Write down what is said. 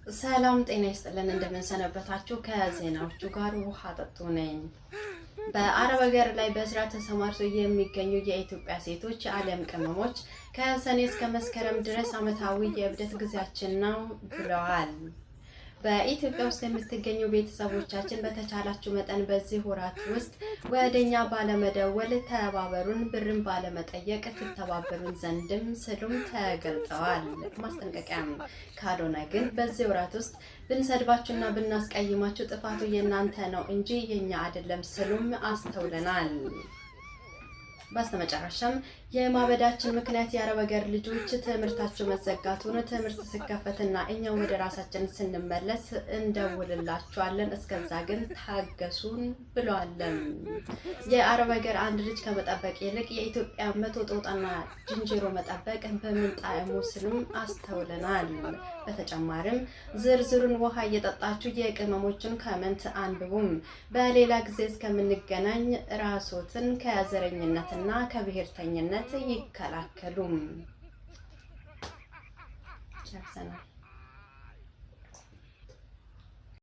ሰላም ጤና ይስጥልን። እንደምንሰነበታችሁ ከዜናዎቹ ጋር ውሃ ጠጡ ነኝ። በአረብ ሀገር ላይ በስራ ተሰማርተው የሚገኙ የኢትዮጵያ ሴቶች የዓለም ቅመሞች ከሰኔ እስከ መስከረም ድረስ ዓመታዊ የእብደት ጊዜያችን ነው ብለዋል። በኢትዮጵያ ውስጥ የምትገኙ ቤተሰቦቻችን በተቻላችሁ መጠን በዚህ ወራት ውስጥ ወደኛ ባለመደወል ተባበሩን፣ ብርን ባለመጠየቅ ትተባበሩን ዘንድም ስሉም ተገልጠዋል። ማስጠንቀቂያም ካልሆነ ግን በዚህ ወራት ውስጥ ብንሰድባችሁና ብናስቀይማችሁ ጥፋቱ የእናንተ ነው እንጂ የኛ አይደለም ስሉም አስተውለናል። በስተመጨረሻም የማበዳችን ምክንያት የአረብ ሀገር ልጆች ትምህርታቸው መዘጋቱን፣ ትምህርት ስከፈትና እኛው ወደ ራሳችን ስንመለስ እንደውልላቸዋለን። እስከዛ ግን ታገሱን ብለዋለን። የአረብ ሀገር አንድ ልጅ ከመጠበቅ ይልቅ የኢትዮጵያ 100 ጦጣና ዝንጀሮ መጠበቅ በምን ጣዕሙ ስሉም አስተውለናል። በተጨማሪም ዝርዝሩን ውሃ እየጠጣችሁ የቅመሞችን comment አንብቡም። በሌላ ጊዜ እስከምንገናኝ ራሶትን ከዘረኝነትና ከብሔርተኝነት ይከላከሉም። ጨርሰናል።